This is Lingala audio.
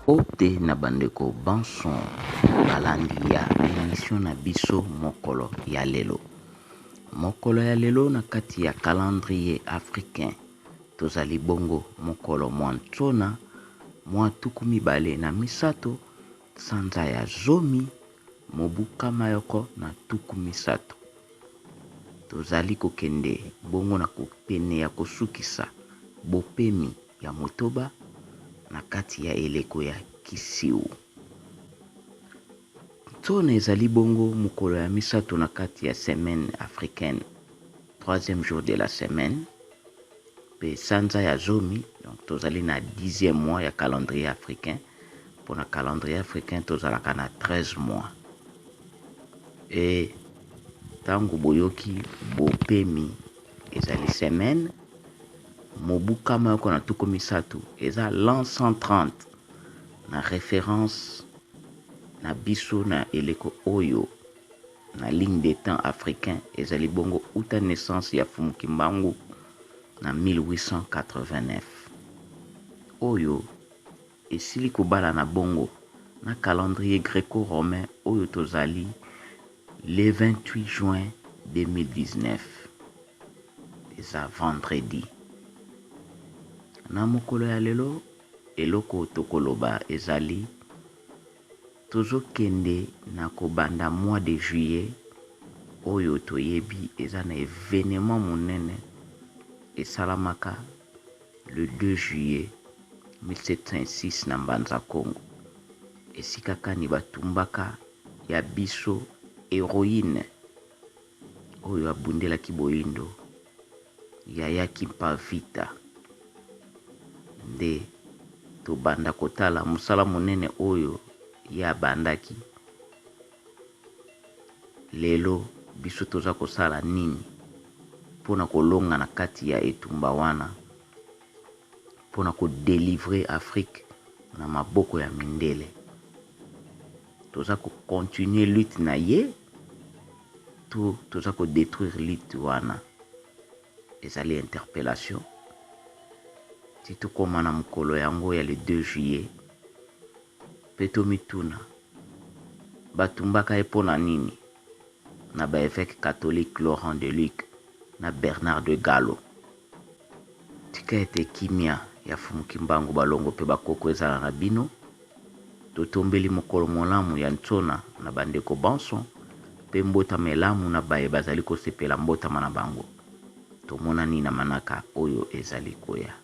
Mbote na bandeko banso balandi ya emission na biso mokolo ya lelo. Mokolo ya lelo na kati ya calendrier africain tozali bongo mokolo mwa ntona mwa 23 sanza ya zomi mobu kama yoko na 30. Tozali kokende bongo na pene ya kosukisa bopemi ya motoba na kati ya eleko ya Kisiu. Ntona ezali bongo mokolo ya misato na kati ya semaine africaine, troisième jour de la semaine, mpe sanza ya zomi, donc tozali na dixième mois ya calendrier africain. Mpo na calendrier africain tozalaka na 13 mois. E ntango boyoki bopemi ezali semaine, mobu kama yoko na 30 eza l'an 130 na référence na biso na eleko oyo na ligne de temps africain ezali bongo uta naissance ya Fumu Kimbangu na 1889 oyo esili kobalana bongo na calendrier greco-romain oyo tozali le 28 juin 2019 eza vendredi. Na mokolo ya lelo eloko tokoloba ezali tozokende na kobanda mois de juillet oyo toyebi eza na evenement monene esalamaka le 2 juillet 1706 na Mbanza Kongo, esika kani batumbaka ya biso héroïne oyo abundelaki boyindo Yaya Kimpa Vita. Nde tobanda kotala mosala monene oyo ye abandaki. Lelo biso toza kosala nini mpona kolonga na kati ya etumba wana, mpona kodelivre Afrique na maboko ya mindele? Toza kocontinue lutte na ye to toza kodétruire lutte wana? Ezali interpellation ti tokóma na mokolo yango ya le 2 juillet mpe tomituna batumbaka ye mpona nini na baevêque catholique Laurent de Luc na Bernard de Gallo. Tika ete kimia ya Fumu Kimbangu balongo mpe bakoko ezala na bino. Totombeli mokolo molamu ya ntona na bandeko banso mpe mbotama elamu na baye bazali kosepela mbotama na bango. Tomonani na manaka oyo ezali koya.